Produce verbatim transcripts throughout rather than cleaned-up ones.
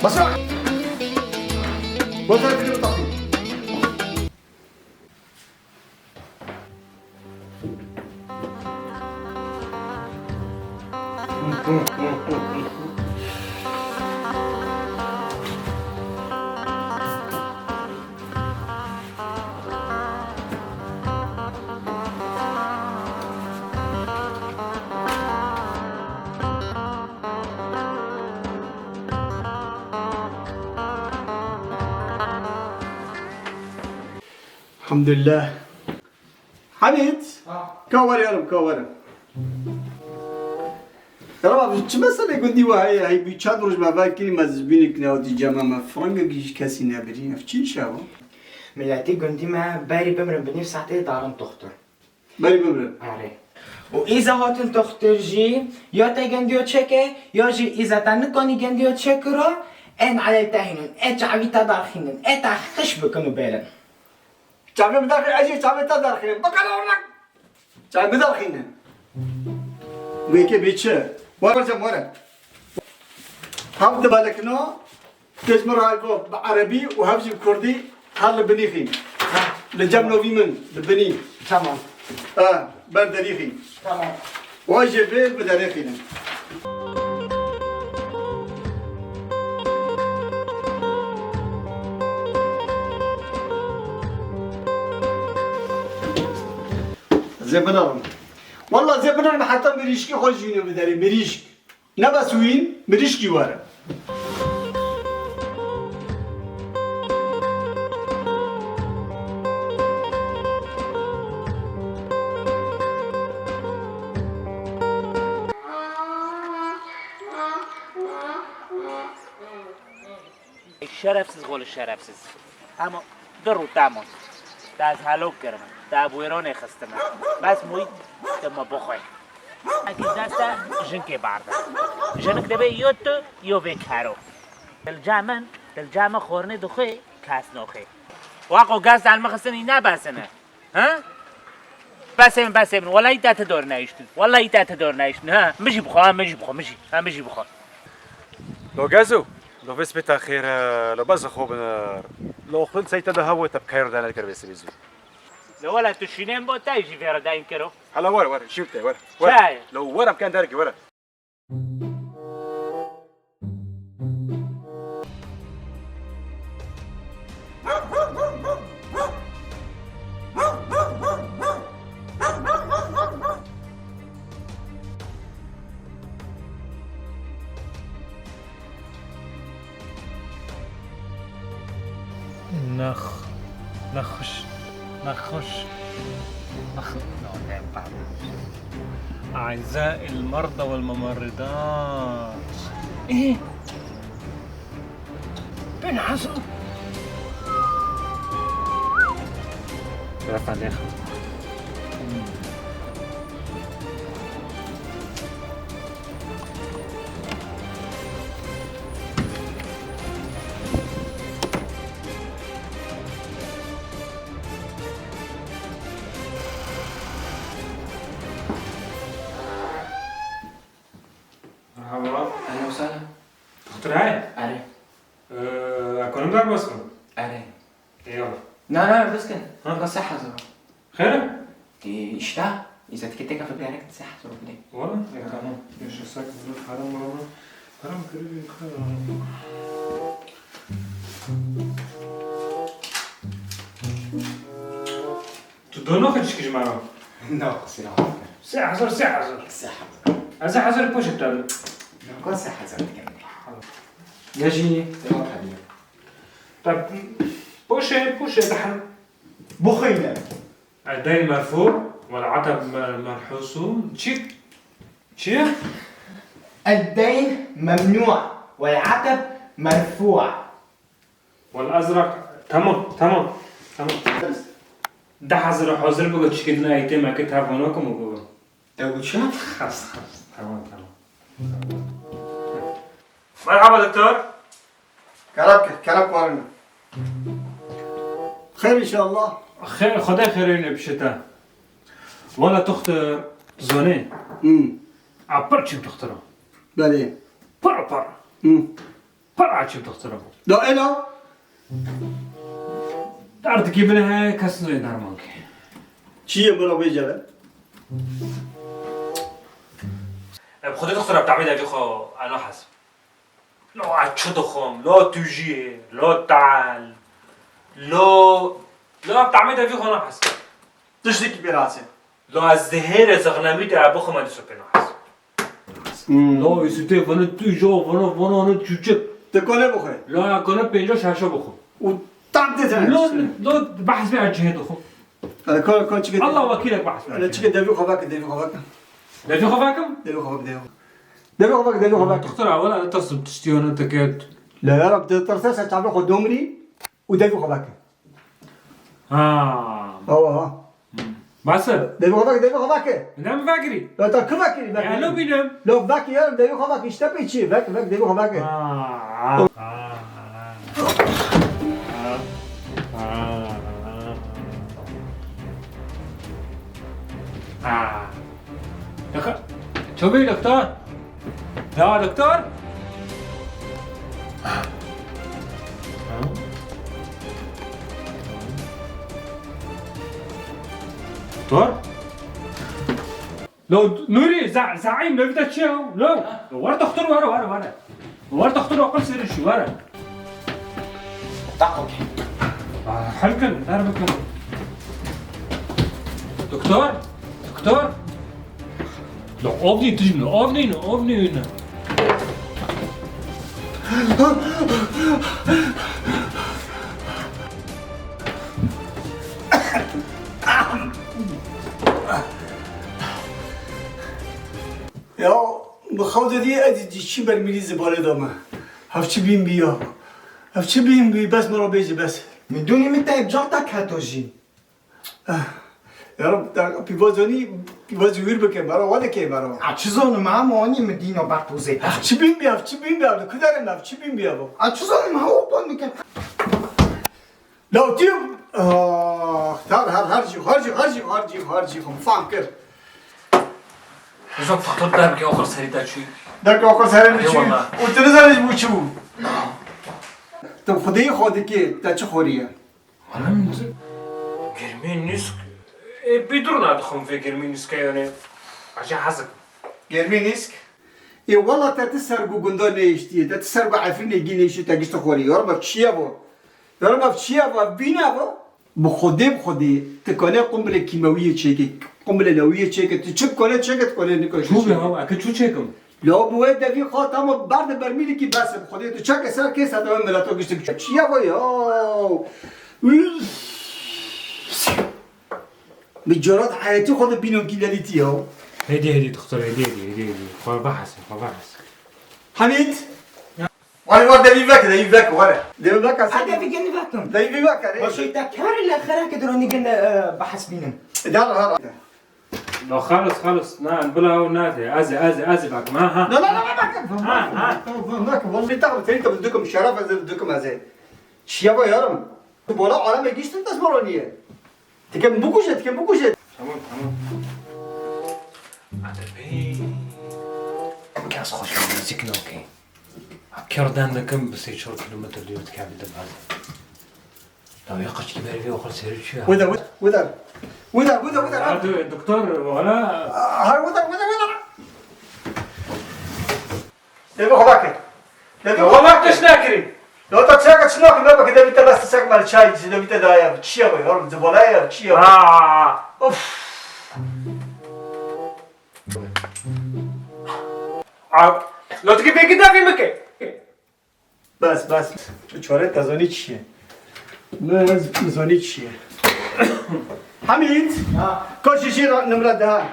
Başla! Gözler bir takım. Elhamdülillah. Hamîd, ha, ka were oğlum, ka were. Rava, çi mesele gundî we heye? Hey, bî çend roj me vekirî, me zibînik newtî cema me. Frangekî ji kesî nebirî. Ev çi îş e? Miletî gundî me berî bimrin bi nîv saetê darin doxtur. Berî bimrin? Erê. Û îza hatin doxtur jî ya te gendiyo çeke, ya jî îza te nikanî gendiyo çekiro, ên elê te hînin, ê çavî te derxînin, ê te xiş bikin û bêrin. Çavê min derxînin, ez jî çavê te derxînim. Bikala ornak! Çavê min derxînin. Wê ke bê çi? Were cem, were. Hev dibelikno, têj min re got bi erebî û hev jî bi kurdî her li binî xîn. Li cem novî min, li binî. Tamam. E, ber derî xîn. Tamam. Û ez jê vê bi derê xînim. Zê binerim. Walla zê binerim heta mirîşkî xwe jî wînê biderê, mirîşk. Ne bes wîn, mirîşkî were. Şerefsiz oğlu şerefsiz. Ama dur utamon. Te ez helok kirime. Te bi wêronê xistime. Bes mûyî tu me bixwe. Eke deste jinkê barde. Jinik dibê yo tu yo vê kero. Dilca min, dilca min xornê dixwe kes noxê. Waqo gaz elmi xistinî nebesine. Ha? Besê min, besê min. Wallahî te ti dor neyiştin. Wallahî te ti dor neyiştin. Ha? Min jî bixwe, ha, min jî bixwe, min jî. Ha, min jî bixwe. Do gezo, do vê spêta xêr e, lo bez xwe bin. Lo xwin sey te de hevo te bi keyr dane kir vê sibê zû. Lo wala tu şînên bo te jî vê re dayîn kiro. Hala were, were, şîr te, were. Were. Çaye. Lo were, em ken derkî, were. نخ-، نخش-، نخش-، نخ-، أعزائي المرضى والممرضات. إيه؟ بن عصر. Merhaba. Ehlen we sehlen. Doktor Hayal. Erê. Ee, ekonomi derbas mı? Erê. Eyvallah. Na, na, na, bes kin. Ha? Ka seh hezar. Xêr e? Tê îşta, îza dike têka febiyarek seh hezar bidê. Wala? E, tamam. Yaşasak bunu param var mı? Param kırıyor, yukarı. Tu dono xwe çi ji me re? Na, qisê na. Sê hezar, sê hezar. Sê hezar. Ez ê hezar poşet te. Na, ka sê hezar dikim. Ya jî. Devam hediye. Te poşet, poşet, dehan. Buxeyne. الدين مرفوع والعتب م-، مرحوسون. Çi? Çi? الدين ممنوع والعتب مرفوع. والأزرق، tamam, tamam, tamam. Deh hazır hazır bıgı, çiki dina eğitim eki tavana kumu bıgı. Te got çi? Has, has, tamam, tamam. Merhaba doktor. Kerem ke, kerem kuarın. Xêr inşallah. Xêr, Xwedê xêrê wî bişite. Wala doktor zonê. Hmm. A pir çî doktor o. Belê. Pir pir. Hmm. Pir açim dixtira. Da ela. Derdikî min heye, kes nayê derman ke. Çi ye bira bêje be? Em xwedê dixtira bi temê devî xwe eno hez. Lo ez çi dixwim? Lo tûjiyê, lo tehl, lo, lo bi temê devî xwe nahez. Tiştekî pê naçe. Lo ez zihêrê zixnemî te bixwim, ez dîso pê nahez. Hmm. Lo Yusufê vana tûj o, vana, vana, vana çûçik. Te kone bixwe. Lo ya kone pênca şeşa bixwim. Û tam tê zene. Lo, lo behs bê ez cihê dixwim. Hele ka, ka çike. Allah wekîlek behs bê. Hele çike devî xwe veke, devî xwe veke. Devî xwe vekim? Devî xwe veke, devî xwe. Devî xwe veke, devî xwe veke. Doktor, wela ez tirsim tiştî wana te ket. La ya Rab, te tirse se çavê xwe domrî û devî xwe veke. Ha. Awa ha. Bas e? Devî xwe veke, devî xwe veke. Ne mi vekirî? La ta ki vekirî, vekirî. Ya lo bînim. Lo veke ya, devî xwe veke, işte pê çi? Vek, vek, devî xwe veke. Ha. Ha. Doktor. Çawa doktor? Ya doktor? Doktor? Lo Nûrî, za-, zaîm, levî te çi ye? Lo, were doktor, were, were, were. Were doktor, aqil serî çi, were. Daqo ke. Ah, hel kin, der bikin. Doktor, doktor. Lo, av nî, tu jî min av nîne, av nîne. Ya, bi xew de dî ez dî çî bermîlî zibalê da me. Hevçi bîn bî ya. Hevçi bîn bî, bes min re bêjî, bes. Min dûnî min te ev car te keto jî. Eh, ya Rab, te pîvazanî, pîvazî wîr bike, me re we dike, me re. A çi zanim, em anî min dîna ber pozê te. Hevçi bîn bî, hevçi bîn bî, di ku derê me, hevçi bîn bî, ya bo. A çi zanim, ha, o ton dike. Lawtî, ah, tar, her, her jî, her jî, her jî, her jî, her jî, xwe fam kir. Hocam, doktor dergê oxir serî te çû. Dergê oxir serî min çû. Eyvallah. Û tu nizanî ji bo çi bû? Tu xwedî xwe dikî, te çi xweriye? Wala min germê nîsk, ê, bî durna dixwim vê germê nîske yanê. Acê hezik. Germê nîsk? Ê, wela te ti ser ku gunda nehiştiye, te ti ser ku Efrînê gî nehiştiye, te gişt xweriye. Yor me çiye bo? Yor me çiye bo? Bîne bo? Bi Xwedê, bi Xwedê, ti kane qumbilê kîmewiyê çêke, qumbilê newiyê çêke, ti çi kane çêke, ti kane nikane çêke. Çû be ha, eke çû çêkim? La bi wê devî xwe tamam berde bermîlikî bes e, bi Xwedê tu çeke ser kê sete wê mileto giştik. Çi ya xwe ya? Bi carat heyetî xwe de bîno kîlelîtî ya. Hêdî, hêdî, doktor, hêdî, hêdî, hêdî, hêdî. Xwe bihese, xwe bihese. Hemîd! Were, were, devî veke, devî veke, were. Devî veke, sen. Ha, devî gene vekim. Devî veke, re. Baş, te kar le xerake duranî gene, e, behs bînim. Dar, har. No, xalis, xalis. Na, bila o nade. Ez, ez, ez vekim. Ha, ha. Na, na, na, na, veke. Ha, ha. Veke, veke. Vallahi tabii, seni tabii döküm, şeref ezir döküm ezir. Çiye bayarım. Bola aleme geçtim, tas bola niye? Tikem bikuje, tikem bikuje. Tamam, tamam. Hadi be. Kes xweş nazik nake. Kar den dikim bi sê çar kîlometr dûr dikevî dibazê. Ya, ya qaçkî berî vê oxir serî çi ya? Wida, wida, wida. Wida, wida, wida. Ya, du-, doktor, wala. Har wida, wida, wida. Devê xwe veke. Devê xwe veke. Wala tişt nakirî. Ya ta çeka çi nakin, bebe ki devî te dest sek mal çay, devî te daye. Çiye bu ya? Zibala ya, çiye bu? Ha. Of. A, lo tu ki peki devî mi ke? Bes, bes. Tu çare te zanî çi ye? Me zanî çi ye? Hemîd! Ha. Ka şişî ra nimre daha.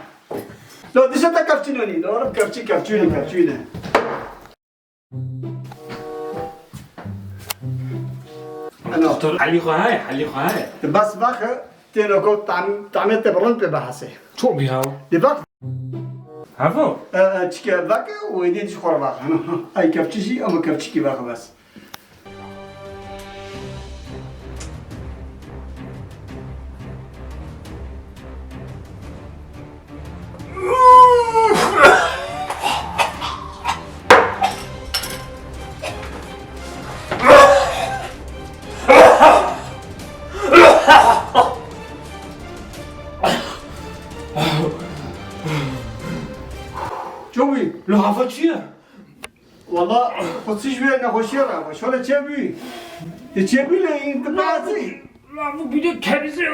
Lo dişe te kevçî nonî. Lo rib kevçî, kevçûnî, kevçûnî. Ano. Doktor, helî xwe heye, helî xwe heye. Bes vaxe, têno ko tam, tamê te bi rind pê behesê. Çok bir ya. Di bak. Havo? E, e, çike vake û êdî jî xwe re vake. Hema, ha. Ay kevçî jî, ama kevçîkî vake bes. Çavî, li hava çi ye? Wala, xwe çi ji wê nexweşiyê re, şole çêbûyî. Tu çêbûyî lê tu behsî. La bu bir de kerize.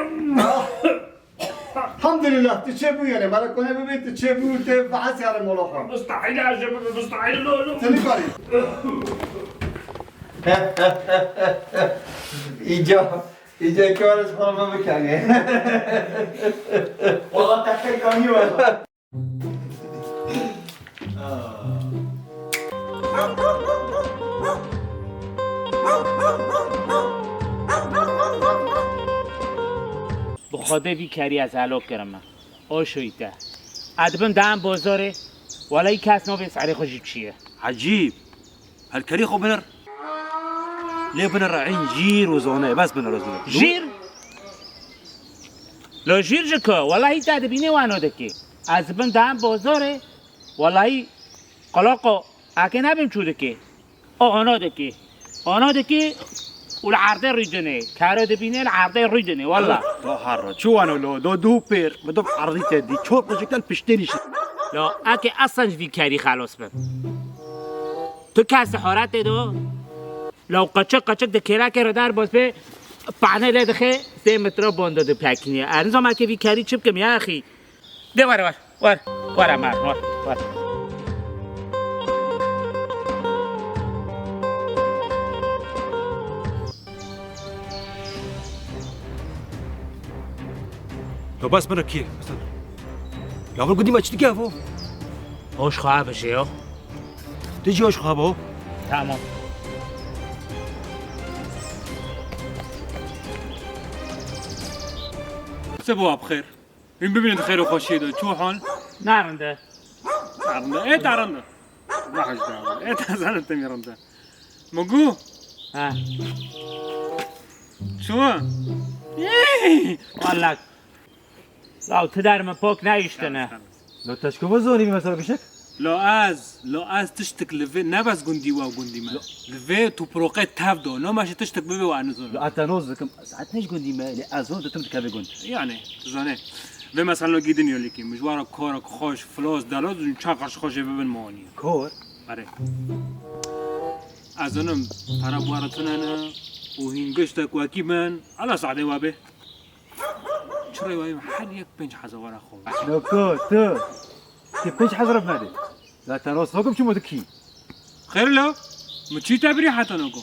Elhamdülillah, tu çêbûyî yani. Mala kone bibê, tu çêbûyî, tu behsî yani mola xwe. Mustahil aşe, mustahil lo, lo. Seni kari. Îca, îca kar ez xwe bikene. Wala te pek kamî wala. Bi Xwedê vî kerî ez elo kirime. O şoyte. Ez dibim dayem bozorê. Welay kes navê serê xwe jî çi ye. Ecîb. Her kerî xwe binir. Lê binir eyn jîr û zane. Bes binir ez binir. Jîr? Lo jîr ji ku? Welahî te dibînê wano dikê. Ez dibim dayem bozorê. Welahî qilaqo eke nebim çû dikê. O ana dikê. Ana dikê û li erdê rûdinê. Kero dibînê li erdê rûdinê. Wela. Do herre. Çi wano lo? Do du pêr. Bi du erdî te dî. Çor qicik te li piştê nîşt. Lo eke eslen ji vî kerî xelos bim. Tu kes di horetê do. Lo qicik qicik di kêlekê re derbas bê. Pane lê dixê. Sê metre bondo dipekiniye. Er nizam eke vî kerî çi bikim ya exî? De were, were, were, were, Emar, were, were. Ya bas bana ki, Hasan. Ya vur gudi maçı ki bu. Hoş xabe şey yok. Tiji hoş xabe o. Tamam. Sebo abxêr. Hûn bibînin di xêr û xweşiyê de. Çi hal? Ne rind e. Ne rind e. Ê te rind e. Bahş de. Ê te zalim te mî rind e. Mugu. Ha. Çi wa? Ê! Wallak. Law ti der min pok neyiştine. Lo teşko bu zonî mesela bir şey? Lo ez, lo ez tiştik li vê, ne bes gundî we û gundî me. Li vê tuproqê tev do. No meşe tiştik bibê we nizon. Lo ata noz dikim, saet ne ji gundî me, lê ez zon ditim dikeve gund. Yani, tu zanê. Vê mesela lo gidin yo lîkî, min ji wara korek xweş, filos, deloz, çar qarş xweş ê bibin me aniye. Kor? Erê. Ez zonim, para bu ara tunene, û hîn giştek wekî min, ala saadê we bê. Çirê wayî her yek pênc hezar were xwe. Noko, tu. Ti pênc hezar bimedê. Zaten rast nakim çi mı dikî. Xêr lo, mi çî te birî heta noko.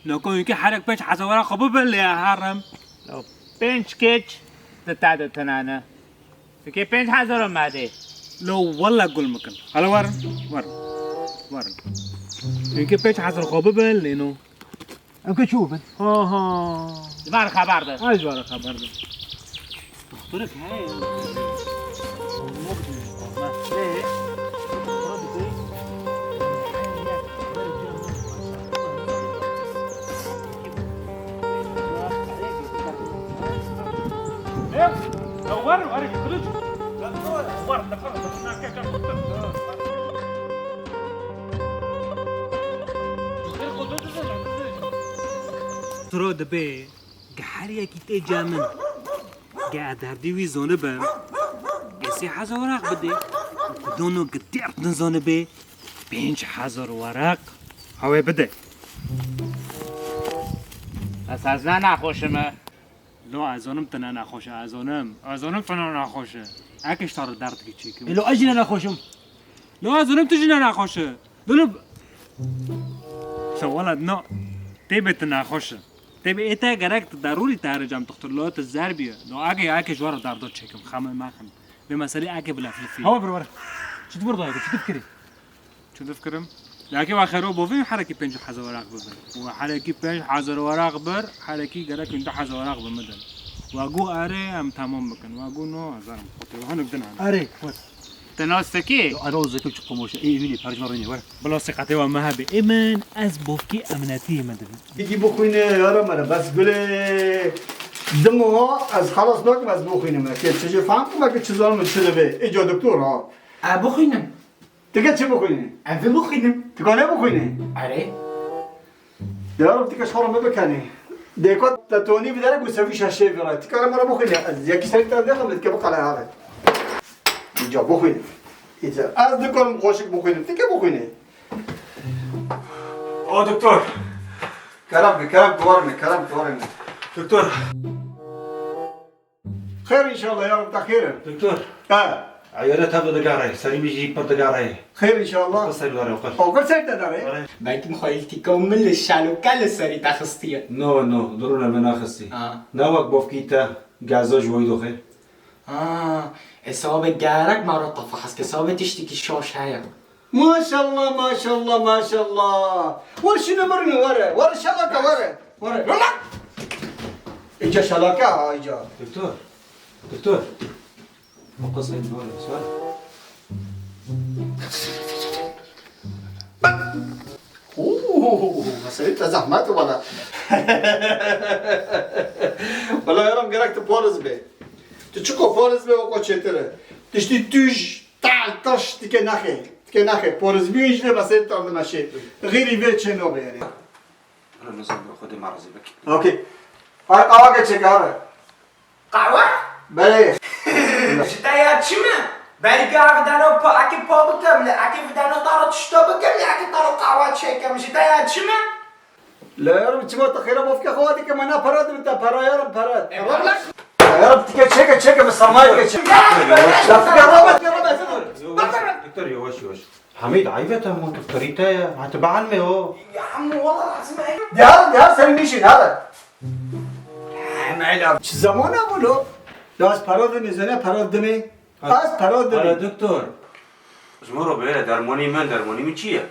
Noko yekê her yek pênc hezar were xwe bibin lê herim. Lo pênc keç di te de tenane. Yekê pênc hezar medê. Lo walla gul mikin. Hala warin, warin, warin. Yekê pênc hezar xwe bibin lê no. Em ke çû bin? Ha ha. Ji me re xeber de. Ay ji me re xeber de. Doktorek heye. Tro dibe, ge her yekî tê cem min. Ge ez derdî wî zonibim, ge sê hezar weraq bide. Ku dono ge derd nizonibe, pênc hezar weraq ew ê bide. Ez ez ne nexweşim e. Lo ez zonim tu ne nexweş e, ez zonim. Ez zonim tu ne nexweş e. Eke ji te re derdikî çêkim. Ê lo ez jî ne nexweş im. Lo ez zonim tu jî ne nexweş e. Dulub. Se welat no. Tê bê tu nexweş e. Tê bê ê te gerek tu darûrî te here cem doktor. Lo tu zer bîye. Lo eke ya eke ji we re derdo çêkim. Xeme mexin. Vê meselê eke bileflifî. Hawa bir were. Çi tu bir dayê, çi tu fikirî? Çi difikirim? Lakî wa xêro bovî herekî pênc hezar weraq bibin. Wa herekî pênc hezar weraq bir, herekî gerek du hezar weraq bimidin. Wa gu erê em tamam bikin. Wa gu no, ez erim xotê. Wa hinek din hene. Erê, wes. Te nas tekî? Ero zekim çi qomoşe. Ê, wînî, percma rînî, were. Bila siqetê wa me hebê. Ê min, ez bovkî emnetî me dibim. Peki bu xwîne yara me re, bes gulê. Dimo ha, ez xelas nakim, ez bu xwîne me. Ke çi jê fehm kim, ke çi zanim çi dibe. Ê ca doktor ha. E, bixwînim. Ti ke çi bixwînî? Ez ê bixwînim. Ti ka nebixwînî? Erê. Diyar, ti ke şoran bibikenî. Dêko te tonî bidere ku sevî şeşê vira. Ti kare mara bixwîne. Ez yekî serî te dixim, dike biqele have. Îca bixwîne. Îca. Ez dikarim xoşik bixwînim. Ti ke bixwîne. O doktor. Kerem ki, kerem ki warine, kerem ki warine. Doktor. Xêr inşallah ya, te xêr e. Doktor. Ha. Eyale tev digarê, serî min jî pir digarê. Xêr inşallah. Qir serî dare, qir. O qir serî te dare? Belkî mixayîl tîka min li şaloke li serî te xistiye. No, no, durûne min naxistî. Ha. Ne wek bofkî te, gaza ji wî doxê. Ha, hesabê gerek me re tefa hez ke, hesabê tiştekî şaş heye. Maşallah, maşallah, maşallah. Were şîne mirinê, were. Were şalaka, were. Were. Rona! Îca şalaka ha, îca. Doktor. Doktor. O qisayê were, were. Oo, meselê te zehmet wala. Wala yarim gerek tu poriz be. Tu çiko poriz be, o çêtir e. Tiştî tûj, tal, taş, tike naxê. Tike naxê. Poriz bî, ji vê meselê te dimeşê. Xêrî vê çê nobe yani. Bira nizam bira, Xwedê me razî bik. Okey. Ar qawa geçek are. Qawa? Belê. Ji te ya çi me? Berî ke ev dano pa, eke pa bikim, lê eke vidano taro tişta bikim, lê eke taro qawa çêkim, ji te ya çi me? La yarim, çima te xêra bofke xwe dike, me na para dibin te, para yarim, para. E, wala. La yarim, tike çêke, çêke, min sermaye dike çêke. Ya, ya, ya. La fike rabe, fike rabe. Doktor, yavaş, yavaş. Hamîd, eyb e te, ma doktorî te ye. Hati bielmê o. Ya, hemû wala lazim e. Diyar, diyar, serî nîşîn, hadi. Hemela. Çi zemana bû lo? Ya ez para dimê, zene para dimê. Ha. Ez para dimê. Hala doktor. Ji min re bêre, dermanî min, dermanî min çi ye?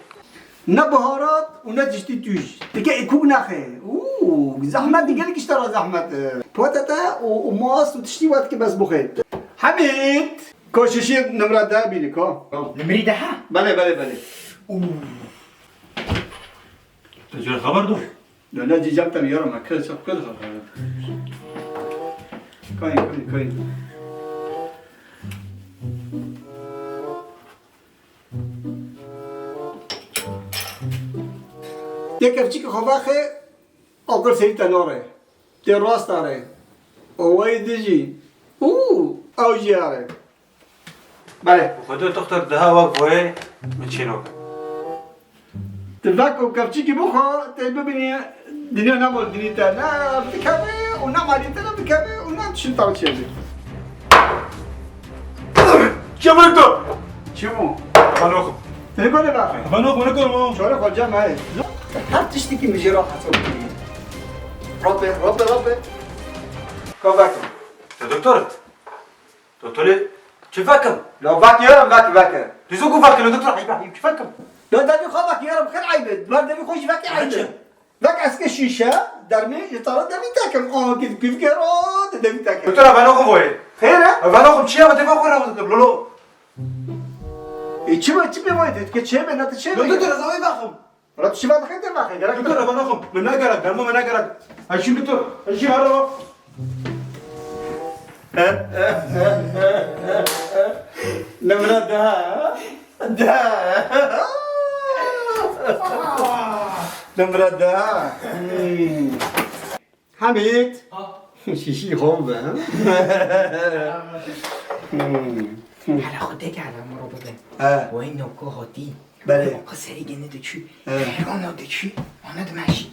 Ne biharat û ne tiştî tûj. Tike ekûk naxê. Û, zehmet, gelek ji te re zehmet. Pote te û, û mas û tiştî wet ki bes bixê. Hamîd. Ko şişî nimra de bînî ko. Nimrî de ha? Belê, belê, belê. Û. Te jê re xeber do? Ne, ne, cîcem te niyara me, kir, çap kir xeber. Kayın, kayın, kayın. Yek kevçîkê xwe vexê, aqil serî te nare. Tê rasta re. Owayê dijî. Û, ew jî are. Belê. Xwedê doktor daha wek voyê min çêno. Tu vek û kevçîkî bixwe, tê bibînî dinya ne mal dinî te, ne dikeve û ne malî te ne dikeve û ne tişt taw çêbe. Çi bû tu? Çi bû? Vanoxim. Telefon de bakayım. Vanoxim, vanoxim. Şöyle koca mı? Her tişteki müjde rahat ol. Rabbe, Rabbe, Rabbe. Ka vekim. Ya doktor. Doktorê, çi vekim? La vekiyorum, vek, vek. Dizo ku vekim, doktor, ayıp, ayıp, çi vekim? La devî xwe vekiyorum, xêr ayıp. Ber devî xwe jî vekî ayıp. Çi? Vek eske şîşe, dermê, ji tara devî tekim. Aha, git, git, git, aa, de devî tekim. Doktor, ben okum boyu. Xêr e? Ben okum, çiye, ben defa xwe rahat lolo. E, çi be, çi be, vay, de, ke çiye be, ne te çiye be? Doktor, ez ayıp vekim. Wala tu şiva dixin te naxê, gerek. Doktor, eva naxim, min ne gerek, derman min ne gerek. Ay şimdi doktor, ay şimdi ara. Nimra daha, daha. Nimra daha. Hmm. Hamid. Ha. Şişî xwe be. Hmm. Hele xwe teke hele miro bibe. He. Wey noko hatî. Belê. Noko serî gene diçû. He. Xêrana diçû. Ana dimeşî.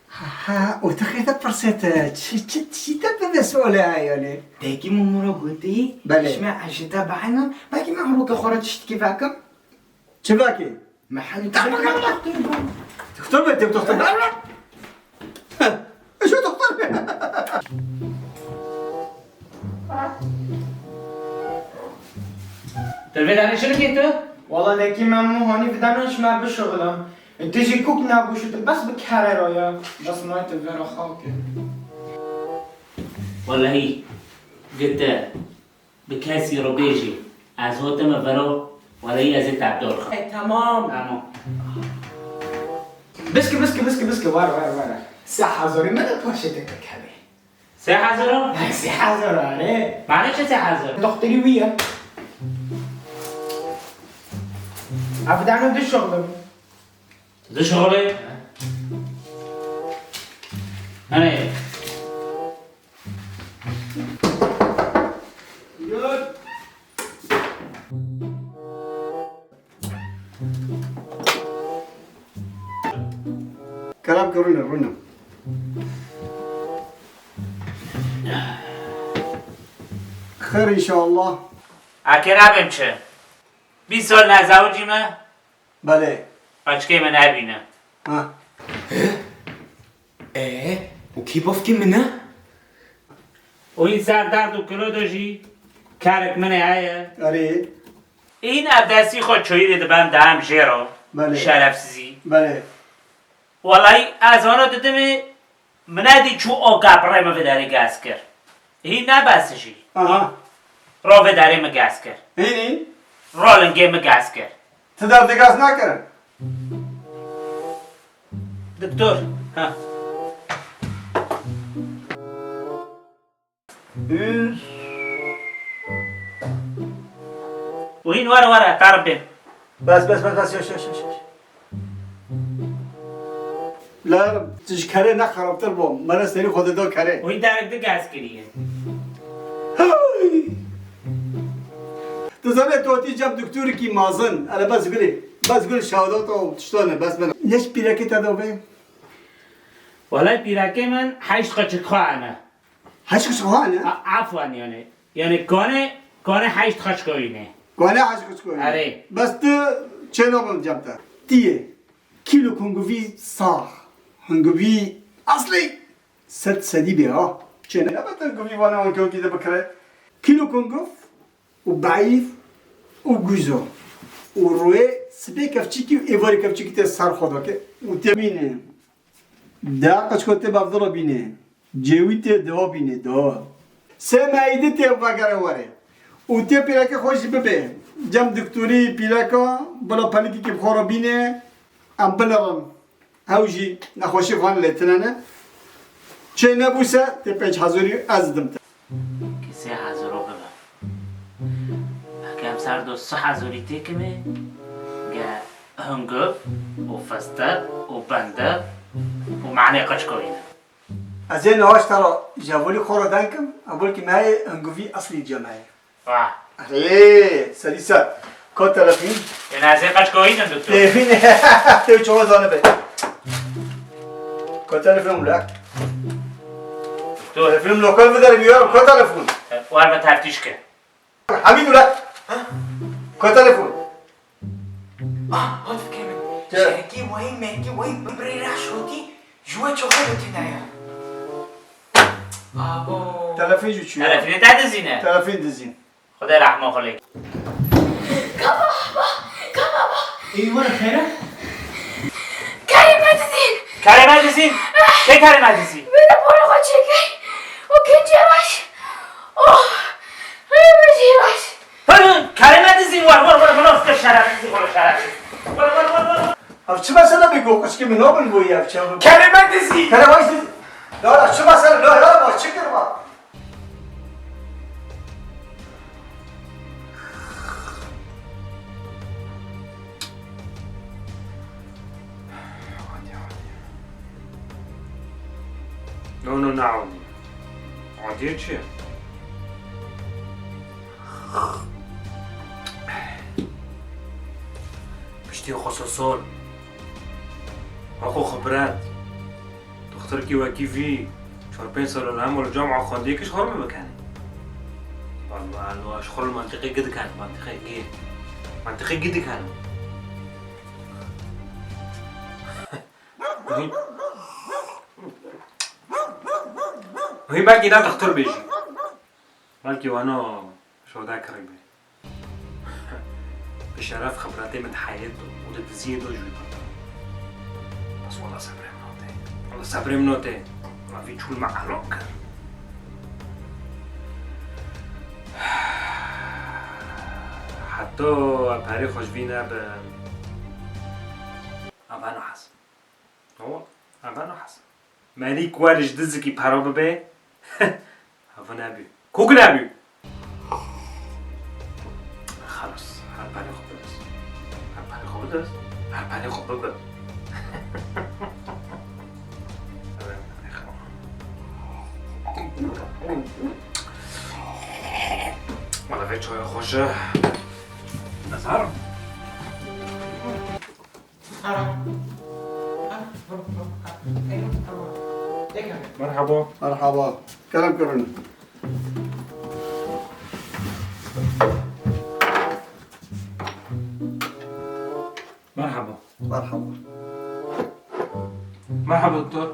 Ha, ha, û tu xêr te pirsê te. Çi, çi, çi te bibe sualê heyalê? Dekî min miro gotî. Belê. Ji me ejî te bihêna. Belkî min hûrokê xwe re tiştekî vekim. Çi vekî? Mehelî doktor be, doktor be. Doktor be, doktor be. Şu doktor be. Te vê danê şirkê tu? Wala lekî me mû hanî vidanan ji me bişuxilim. Tu jî kuk nebû şu tu bes bi kerê re ya. Bes may tu vera xalkê. Wallahî, gite. Bi kesî re bêjî, ez hatime vero, weleyî ez ê te dor xim. E, temam. Tamam. Biski, biski, biski, biski, were, were, were. Sê hezarî min de paşê te kekevê. Sê hezar? He, sê hezar, are. Mane çi sê hezar? Doktorî wî ye. Ev dano du şixlim. Tu dişixulî? He. Hene. Kerem ke rûne, rûne. Xêr înşallah. Eke nabêm çi? Bîst sal nezewicî me. Belê. Qeçkê min hebîne. Ha. Ee, û kî bavkê min e? Û hîn ser derd û kilo de jî kerek min ê heye. Erê. Hîn ev destî xwe çoyîrê dibem de em jê re. Belê. Şerefsizî. Belê. Welahî ez vano didimê, min nedî çû o kaprê min vê derê gez kir. Hîn ne bes jî. Aha. Ro vê derê min gez kir. Hînî? Ro lingê min gez kir. Ti derdê gez nakirin? Doktor. Ha. Üf. Û hîn were were, qerbê. Bes, bes, bes, bes, yaş, yaş, yaş, yaş. La, tu ji kerê ne xerabtir bû. Mene serî xwe dida kerê. Wî derek di gez kiriye. Hey! Tu zanî tu hatî cem doktorikî mazin. Ele bes gulê. Bes gul şahadata û tiştane. Bes bena. Neş pîrekê te de be? Welay pîrekê min heşt qeçik xwe hene. Heşt qeçik xwe hene? A-, afwan yani. Yani kane, kane heşt qeçik oyne. Kane heşt qeçik oyne. Erê. Bes tu çê nabim cem te. Tiye. Kîlo kunguvî sax. Hunguvî aslî sed sedî bê ha. Çê ne? Elbette hunguvî vana hunguvî de bikire. Kîlo kunguv û beîf û guzo. Û rûyê sibê kevçikî û êvarê kevçikî tê ser xwe dake. Û tê bîne. Da qeçko tê bavdira bîne. Cêwî tê dewa bîne, dewa. Sê meydî tê vegere were. Û tê pîreke xwe jî bibe. Cem doktorî pîreka, bila pelikî bi xwe re bîne. Em bilirin. Ew jî nexweşî xwe lê tine ne. Çê nebûse tê pênc hezarî ez dim te. Ki sê hezaro bibe. Heke em ser do sê hezarî têkimê, ge hungiv û fistiq û bindiv û manê qeçko îne. Ez ê niha ji te re jevolî xwe re denkim, ebolkî me heye hungivî eslî cem heye. Vah. Erê, serî ser. Ka telefon? Ê, ne, ez ê qeçko înim, doktor. Têvî ne. Tê çawa zanibe. Ka telefon wila. Doktor. Telefon lokal bidere biyar, ka telefon? E, war me teftîş ke. Hemî wila. Ha? Ka telefon? Ah, hat fikirê min. Çi? Şerekî wayî mengî wayî birê reş hotî, ji we çaxê de tune ye. Abo. Telefon jî çûye. Telefonê te dizîne. Telefon dizîn. Xwedê rehma xwe lê. Kaba, ba, kaba, ba. Ê, were xêr e? Kerê me dizîn. Kerê me dizîn? Kê kerê me dizîn? Wê de pora xwe çêkey. O kincê reş. Oh. Rê me jî reş. Hadi, kerê me dizîn, war, war, war, minof ke şerefsiz, war, şerefsiz. War, war, war, war. Ev çi mesele bê ku qişkê min nabin bo ye, ev çi? Kerê me dizîn. Kerê baş dizîn. La, la, çi mesele, la, la, baş çi kir, baş? Adî, adî. No, no, ne adî. Adî çi? Piştî xwe soson. Weko xibret. Dixtirkî wekî vî, çar pênc sal li hemû li cama xwendiyê kişt xwe bikenê. Walla, walla, ji xwe li mantiqê gi diken, mantiqê gi. Mantiqê gi diken. Wî belkî ne dixtir bê jî. Belkî wano şoda kirî bê. Bi şeref xibretê min di heyet û di diziyê de jî bû. Bes wala sebrê min notê. Wala sebrê min notê. Wala vî çûl me elok kir. Heta perê xwe ji vî nebin. Ava nahas. Awa, ava nahas. Merî ku wer ji dizikî pera bibe, hava nebû. Kok nebû. Xelas, her perê xwe bidis. Her perê xwe bidis. Her perê xwe bibin. Her perê xwe. Wala vê çaya xweş e. Ez herim. Merhaba. Merhaba. Kerem kirin. Merhaba. Merhaba. Merhaba doktor.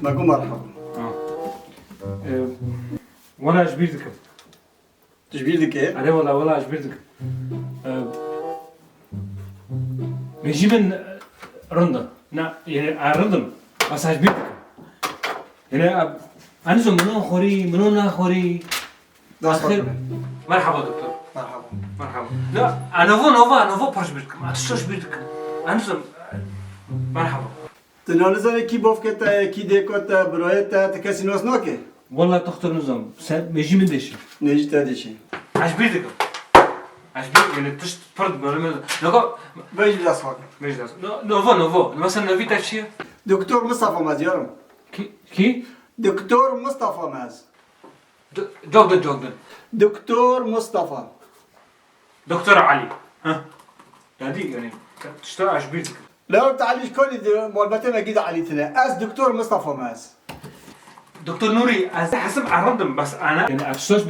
Me got merhaba. Ha. Ee, wala ji bîr dikim. Tu ji bîr dikî? Erê wala, wala ji bîr dikim. Ee, mêjî min rind e. Na, yani, e, rind im. Bes ez ji bîr dikim. Yani, e, ez nizam, min xorî, min naxorî. Dest Axir, xwe. Merhaba doktor. Merhaba. Merhaba. Na, a novo, novo, a novo pir ji bîr dikim. A tişta ji bîr dikim. Ez nizam. Merhaba. Tu na nizanî kî bavkê te ye, kî dêka te, birayê te, tu kesî nas nake? Wala doktor nizam. Sen mêjî min dêşî. Mêjî te dêşî. Ez ji bîr dikim. Ez ji bîr, yani tişt pir dikim. Naka. Vê jî dest xwe. Vê jî dest. No, novo, novo. Mesela novî te çi ye? Doktor Mustafa Mez yarim. Kî? Kî? Doktor Mustafa Mez. D-, cok din, cok din. Doktor Mustafa. Doktor Ali. Heh. Yadî, yani, tişta ez ji bîr dikim. Lewek te Elî ji kolî di, malbetê me gî de Elî tine. Ez Doktor Mustafa me ez. Doktor Nûrî, ez hesim erendim, bes ana. Yani, ez söz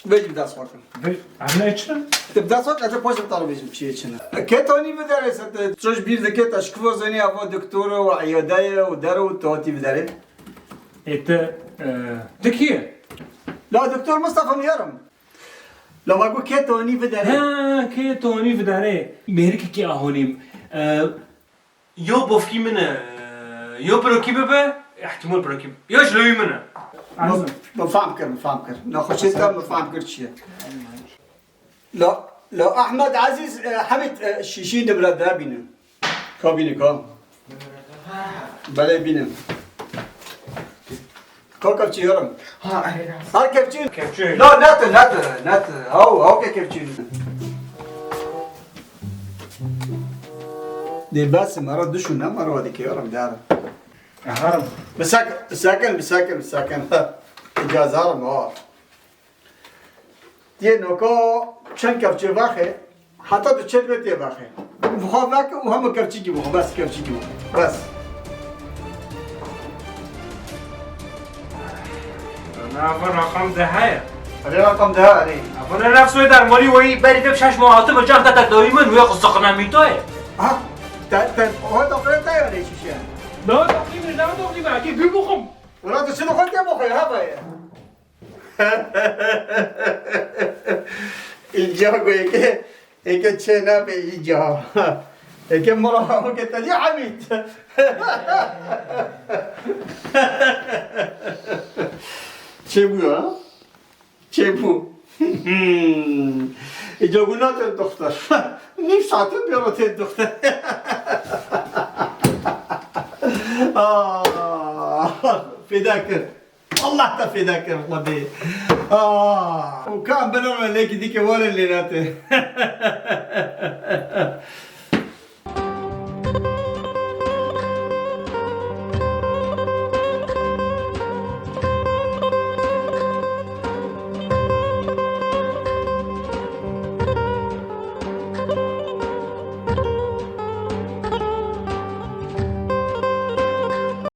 Vê jî bi dest xwe kin. Vê, ana çi? Te bi dest xwe kin, ez ê paş de bi te re bêjim çi ye çi ne. Kê tanî bi derê se te, tu ji bîr dike te ji kivo zanî eva doktor û eyade ye û der û tu hatî bi derê? Ê te, e, tu kî ye? La doktor Mustafa Miyarim. La ma got kê tonî videre. Ha, kê tonî videre. Mêrikekî ahonîm. E, yo bofkî min e, yo birokî bibe, ihtimal birokî. Yo ji lewî min e. Min, min fam kir, min fam kir. Nexweşê te min fam kir çi ye. La, la Ahmed Aziz, e, Hamid, e, şîşî nimre de bînin. Ka bîne ka. Belê bîne. Ka kevçî yarim. Ha, erê rast. Her kevçî. Kevçî. La, ne tu, ne tu, ne tu. Haw, haw ke kevçî. Dê bes, mera dişû ne, mera dike yarim, der. Eharim. Bisakin, bisakin, bisakin, bisakin. Îcazarim, ha. Tê noka çend kevçê vexê, heta tu çend wê tê vexê. Vixwe veke û hema kevçîkî bixwe, bes kevçîkî bixwe. Bes. Nava raqam de heye. Erê raqam de heye, erê. Ava ne nefs wê dermanî weyî berî de şeş ma hatime can te te dawî min wê xwe ziqnemî to ye. Ha? Te, te, o da xwe te ye şişe. Ne o da qîmir, ne o da qîmir, ki gül buxum. Ora tu şunu xwe tê bixwe, ha be. Îca ku êke, êke çê nabe îca. Êke mira ke te dî Hamîd. Çê bû ha? Çê bû. Îca ku nate doxtor. Nîv saete bêro tê doxtor. Ah, feda kir. Allah te feda kir Xwedê. Ah, û ka em binirme lêkî dîke were lê nate.